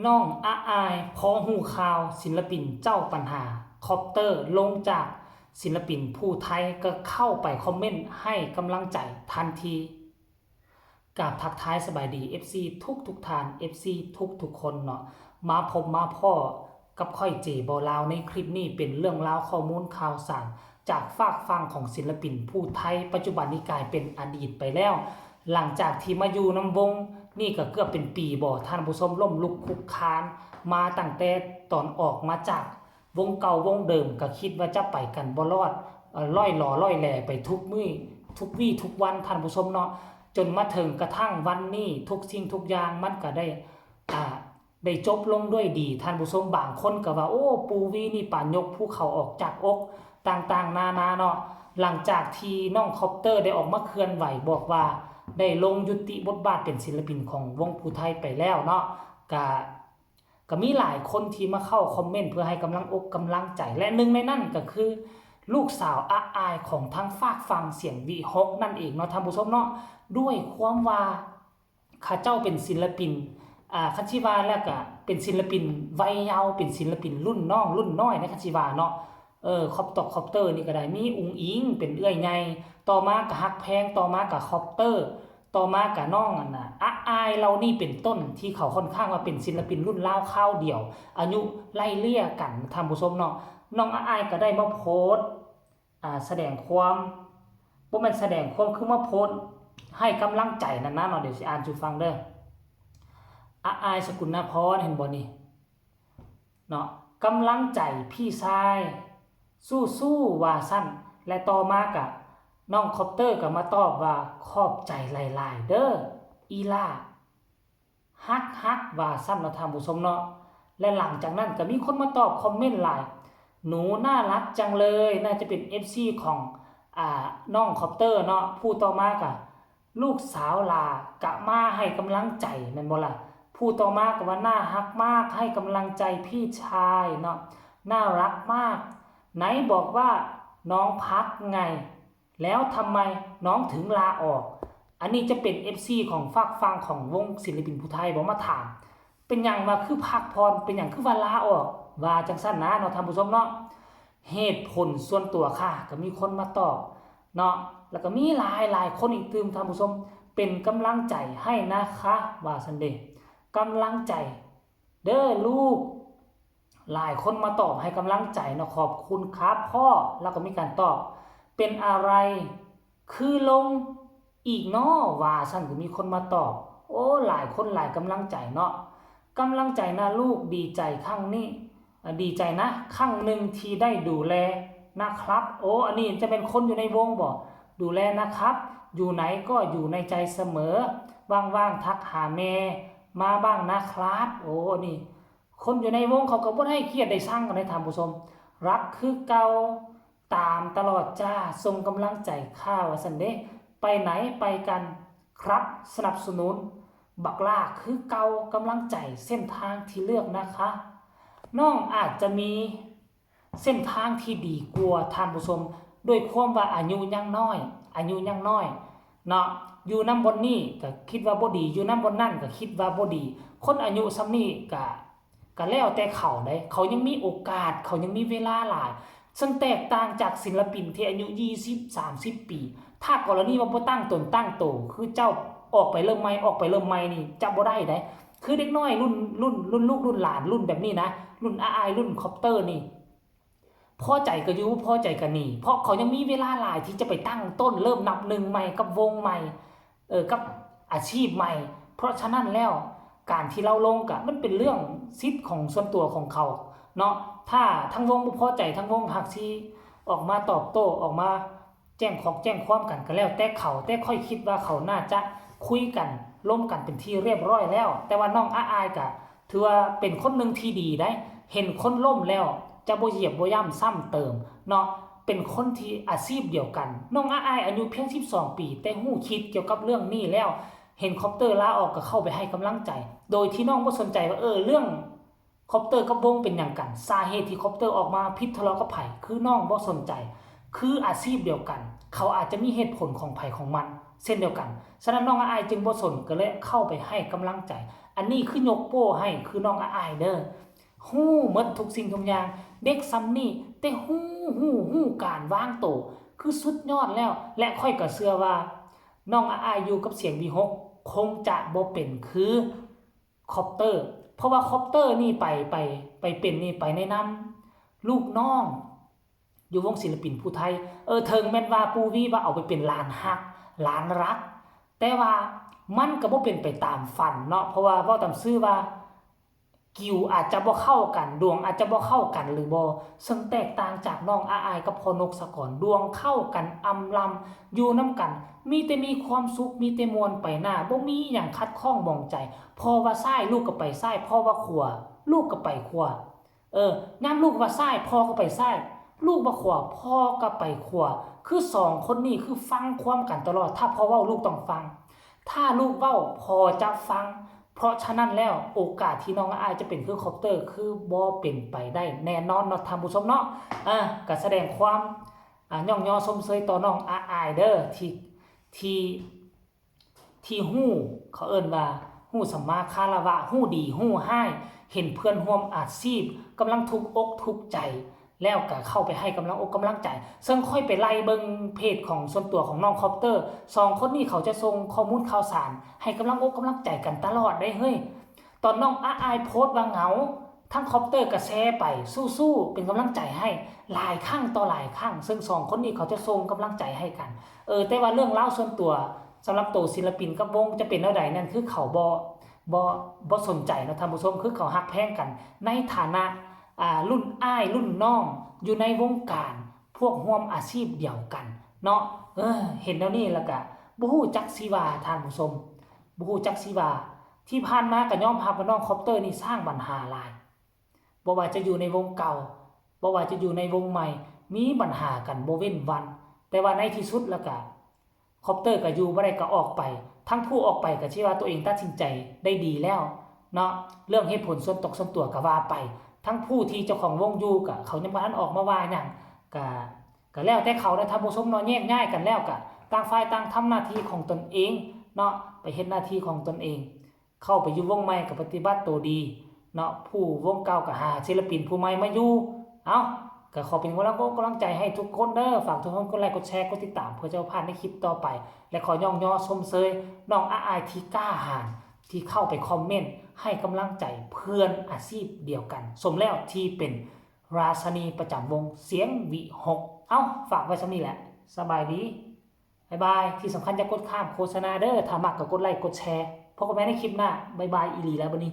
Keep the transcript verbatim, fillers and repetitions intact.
น้องอาอายพอฮู้ข่าวศิลปินเจ้าปัญหา คอปเตอร์ลงจากศิลปินผู้ไทยก็เข้าไปคอมเมนต์ให้กำลังใจทันที กราบทักทายสบายดี เอฟซี ทุกทุกท่าน เอฟซี ทุกทุกคนเนาะ มาพบมาพ้อกับข้อยเจบอลาวในคลิปนี้เป็นเรื่องราวข้อมูลข่าวสารจากฝากฝั่งของศิลปินผู้ไทย ปัจจุบันนี้กลายเป็นอดีตไปแล้ว หลังจากที่มาอยู่นำวงนี่ก็เกือบเป็นปีบ่ ท่านผู้ชม ล้มลุกคลุกคลานมาตั้งแต่ตอนออกมาจากวงเก่าวงเดิม ก็คิดว่าจะไปกันบ่รอด เอ่อ ล่อยหลอล่อยแหล่ไปทุกมื้อทุกวีทุกวัน ท่านผู้ชมเนาะ จนมาถึงกระทั่งวันนี้ทุกสิ่งทุกอย่างมันก็ได้ อ่า ได้จบลงด้วยดี ท่านผู้ชม บางคนก็ว่า โอ้ ปู่วีนี่ปานยกภูเขาออกจากอก ต่างๆ นานาเนาะ หลังจากที่น้องคอปเตอร์ได้ออกมาเคลื่อนไหวบอกว่าได้ลงยุติบทบาทเป็นศิลปินของวงผู้ไทยไปแล้วเนาะ ก็ก็มีหลายคนที่มาเข้าคอมเมนต์เพื่อให้กำลังอกกำลังใจ และหนึ่งในนั้นก็คือลูกสาวอาอายของทางฝากฝั่งเสียงวิหกนั่นเองเนาะ ท่านผู้ชมเนาะ ด้วยความว่า เขาเจ้าเป็นศิลปิน อ่า คันสิว่าแล้วก็เป็นศิลปินวัยเยาว์ เป็นศิลปินรุ่นน้องรุ่นน้อยนะ คันสิว่าเนาะ เออ คอปตอกคอปเตอร์นี่ก็ได้ มีอุ๋งอิ๋งเป็นเอื้อยใหญ่ ต่อมาก็ฮักแพง ต่อมาก็คอปเตอร์ ต่อมาก็น้องอันน่ะ อาอายเหล่านี้เป็นต้น ที่เขาค่อนข้างว่าเป็นศิลปินรุ่นราวคราวเดียว อายุไล่เลี่ยกัน ท่านผู้ชมเนาะ น้องอาอายก็ได้มาโพสต์ อ่า แสดงความ บ่แม่นแสดงความ คือมาโพสต์ให้กำลังใจนั่นนะเนาะ เดี๋ยวสิอ่านสู่ฟังเด้อ อาอาย สกุณาพร เห็นบ่นี่ เนาะ กำลังใจพี่ชาย สู้ๆ ว่าซั่น และต่อมาก็น้องคอปเตอร์ก็มาตอบว่า ขอบใจหลายๆ เด้อ อีหล่า ฮักฮักว่าซั่นเนาะ ท่านผู้ชมเนาะ และหลังจากนั้นก็มีคนมาตอบคอมเมนต์หลาย หนูน่ารักจังเลย น่าจะเป็น เอฟซี ของ อ่า น้องคอปเตอร์เนาะ ผู้ต่อมาก็ ลูกสาวหล่ากะมาให้กำลังใจ แม่นบ่ล่ะ ผู้ต่อมาก็ว่า น่าฮักมาก ให้กำลังใจพี่ชายเนาะ น่ารักมาก ไหนบอกว่าน้องพักไง แล้วทำไมน้องถึงลาออก อันนี้จะเป็น เอฟซี ของฝากฝั่งของวงศิลปินผู้ไทยบ่ มาถาม เป็นหยังว่าคือพักผ่อน เป็นหยังคือว่าลาออก ว่าจังซั่นนะเนาะ ท่านผู้ชมเนาะ เหตุผลส่วนตัวค่ะ ก็มีคนมาตอบเนาะ แล้วก็มีหลายหลายคนอีกตื่ม ท่านผู้ชม เป็นกำลังใจให้นะคะ ว่าซั่นเด้ กำลังใจเด้อลูก หลายคนมาตอบให้กำลังใจเนาะ ขอบคุณครับพ่อ แล้วก็มีการตอบ เป็นอะไรคือลงอีกเนาะ ว่าซั่น ก็มีคนมาตอบ โอ้ หลายคนหลายกำลังใจเนาะ กำลังใจนะลูก ดีใจครั้งนี้ อ่ะ ดีใจนะ ครั้งหนึ่งที่ได้ดูแลนะครับ โอ้ อันนี้จะเป็นคนอยู่ในวงบ่ ดูแลนะครับ อยู่ไหนก็อยู่ในใจเสมอ ว่างๆทักหาแม่มาบ้างนะครับ โอ้ นี่ คนอยู่ในวงเขาก็บ่ได้เครียดได้ซังกันเลย ท่านผู้ชม รักคือเก่า ตามตลอดจ้า ส่งกำลังใจค่ะ ว่าซั่นเด้ ไปไหนไปกันครับ สนับสนุน บักหล่าคือเก่า กำลังใจเส้นทางที่เลือกนะคะ น้องอาจจะมีเส้นทางที่ดีกว่า ท่านผู้ชม ด้วยความว่าอายุยังน้อย อายุยังน้อยเนาะ อยู่นำบ่อนนี้ก็คิดว่าบ่ดี อยู่นำบ่อนนั่นก็คิดว่าบ่ดี คนอายุส่ำนี้ก็ ก็แล้วแต่เขาเด้ เขายังมีโอกาส เขายังมีเวลาหลาย ซึ่งแตกต่างจากศิลปินที่อายุยี่สิบ สามสิบปี ถ้ากรณีว่าบ่ตั้งตนตั้งโต คือเจ้าออกไปเริ่มใหม่ ออกไปเริ่มใหม่นี่จะบ่ได้เด้ คือเด็กน้อยรุ่น รุ่น รุ่นลูกรุ่นหลานรุ่นแบบนี้นะ รุ่นอาอาย รุ่นคอปเตอร์นี่ พอใจก็อยู่ บ่พอใจก็หนี เพราะเขายังมีเวลาหลายที่จะไปตั้งต้นเริ่มนับหนึ่งใหม่กับวงใหม่ เออ กับอาชีพใหม่ เพราะฉะนั้นแล้ว การที่ลาลงก็มันเป็นเรื่องสิทธิ์ของส่วนตัวของเขาเนาะ ถ้าทางวงบ่พอใจ ทางวงหากสิออกมาตอบโต้ ออกมาแจ้งขอกแจ้งความกันก็แล้วแต่เขา แต่ข้อยคิดว่าเขาน่าจะคุยกัน ล้มกันเป็นที่เรียบร้อยแล้ว แต่ว่าน้องอาอายก็ถือว่าเป็นคนหนึ่งที่ดีได้ เห็นคนล้มแล้วจะบ่เหยียบบ่ย่ำซ้ำเติมเนาะ เป็นคนที่อาชีพเดียวกัน น้องอาอายอายุเพียงสิบสองปี แต่ฮู้คิดเกี่ยวกับเรื่องนี้แล้ว เห็นคอปเตอร์ลาออกก็เข้าไปให้กำลังใจ โดยที่น้องบ่สนใจว่า เออ เรื่องคอปเตอร์กับวงเป็นหยังกัน สาเหตุที่คอปเตอร์ออกมาผิดทะเลาะกับไผ คือน้องบ่สนใจ คืออาชีพเดียวกัน เขาอาจจะมีเหตุผลของไผของมัน เช่นเดียวกัน ฉะนั้นน้องอาอายจึงบ่สน ก็เลยเข้าไปให้กำลังใจ อันนี้คือยกโป้ให้ คือน้องอาอายเด้อ ฮู้หมดทุกสิ่งทุกอย่าง เด็กส่ำนี้ แต่ฮู้ ฮู้ ฮู้การวางโต คือสุดยอดแล้ว และข้อยก็เชื่อว่า น้องอาอายอยู่กับเสียงวีหก คงจะบ่เป็นคือคอปเตอร์ เพราะว่าคอปเตอร์นี่ไป ไป ไปเป็นนี่ไปในนามลูกน้อง อยู่วงศิลปินผู้ไทย เออ เถิงแม่นว่าปู่วีว่าเอาไปเป็นหลานฮัก หลานรัก แต่ว่ามันก็บ่เป็นไปตามฝันเนาะ เพราะว่าเว้าตามซื่อว่า กิวอาจจะบ่เข้ากัน ดวงอาจจะบ่เข้ากันหรือบ่ ซึ่งแตกต่างจากน้องอาอายกับพ่อนกสะกอน ดวงเข้ากันอำลำ อยู่นำกัน มีแต่มีความสุข มีแต่ม่วนไปหน้า บ่มีหยังขัดข้องหมองใจ พ่อว่าซ้าย ลูกก็ไปซ้าย พ่อว่าขวา ลูกก็ไปขวา เออ ยามลูกว่าซ้าย พ่อก็ไปซ้าย ลูกว่าขวา พ่อก็ไปขวา คือสองคนนี้คือฟังความกันตลอด ถ้าพ่อเว้าลูกต้องฟัง ถ้าลูกเว้า พ่อจะฟัง เพราะฉะนั้นแล้วโอกาสที่น้องอาอายจะเป็นคือคอปเตอร์ คือบ่เป็นไปได้แน่นอนเนาะท่านผู้ชมเนาะ อ่ะ ก็แสดงความ อ่ะ ย่องยอชมเชยต่อน้องอาอายเด้อ ที่ ที่ ที่ฮู้ เขาเอิ้นว่าฮู้สัมมาคารวะ ฮู้ดีฮู้ร้าย เห็นเพื่อนร่วมอาชีพกำลังทุกข์อกทุกข์ใจ แล้วก็เข้าไปให้กำลังอกกำลังใจ ซึ่งข้อยไปไล่เบิ่งเพจของส่วนตัวของน้องคอปเตอร์ สองคนนี้เขาจะส่งข้อมูลข่าวสารให้กำลังอกกำลังใจกันตลอดได้เฮ้ย ตอนน้องอาอายโพสต์ว่าเหงา ทั้งคอปเตอร์ก็แชร์ไป สู้ๆ เป็นกำลังใจให้ หลายครั้งต่อหลายครั้ง ซึ่งสองคนนี้เขาจะส่งกำลังใจให้กัน เออ แต่ว่าเรื่องราวส่วนตัวสำหรับโตศิลปินกับวงจะเป็นแนวใดนั่นคือเขาบ่ บ่ บ่สนใจเนาะท่านผู้ชม คือเขาฮักแพงกัน ในฐานะ อ่า รุ่นอ้ายรุ่นน้อง อยู่ในวงการพวกร่วมอาชีพเดียวกันเนาะ เออ เห็นแนวนี้แล้วก็บ่ฮู้จักสิว่าท่านผู้ชม บ่ฮู้จักสิว่า ที่ผ่านมาก็ยอมรับว่าน้องคอปเตอร์นี่สร้างปัญหาหลาย บ่ว่าจะอยู่ในวงเก่า บ่ว่าจะอยู่ในวงใหม่ มีปัญหากันบ่เว้นวัน แต่ว่าในที่สุดแล้วก็ คอปเตอร์ก็อยู่บ่ได้ก็ออกไป ทั้งผู้ออกไปก็สิว่าตัวเองตัดสินใจได้ดีแล้วเนาะ เรื่องเหตุผลส่วนตกส่วนตัวก็ว่าไป ทั้งผู้ที่เจ้าของวงอยู่ก็เขายังบ่ทันออกมาว่าหยัง ก็ ก็แล้วแต่เขานะท่านผู้ชมเนาะ แยกย้ายกันแล้วก็ต่างฝ่ายต่างทำหน้าที่ของตนเองเนาะ ไปเฮ็ดหน้าที่ของตนเอง เข้าไปอยู่วงใหม่ก็ปฏิบัติตัวดีเนาะ ผู้วงเก่าก็หาศิลปินผู้ใหม่มาอยู่ เอ้า ก็ขอเป็นกำลังอกกำลังใจให้ทุกคนเด้อ ฝากทุกคนกดไลค์กดแชร์กดติดตาม เพื่อจะบ่พลาดในคลิปต่อไป และขอย่องยอชมเชยน้องอาอายที่กล้าหาญที่เข้าไปคอมเมนต์ให้กำลังใจเพื่อนอาชีพเดียวกัน สมแล้วที่เป็นราชินีประจำวงเสียงวิหก เอ้า ฝากไว้ส่ำนี้แหละ สบายดี บ๊ายบาย ที่สำคัญอย่ากดข้ามโฆษณาเด้อ ถ้ามักก็กดไลค์กดแชร์ พบกันใหม่ในคลิปหน้า บ๊ายบายอีหลีแล้วบัดนี้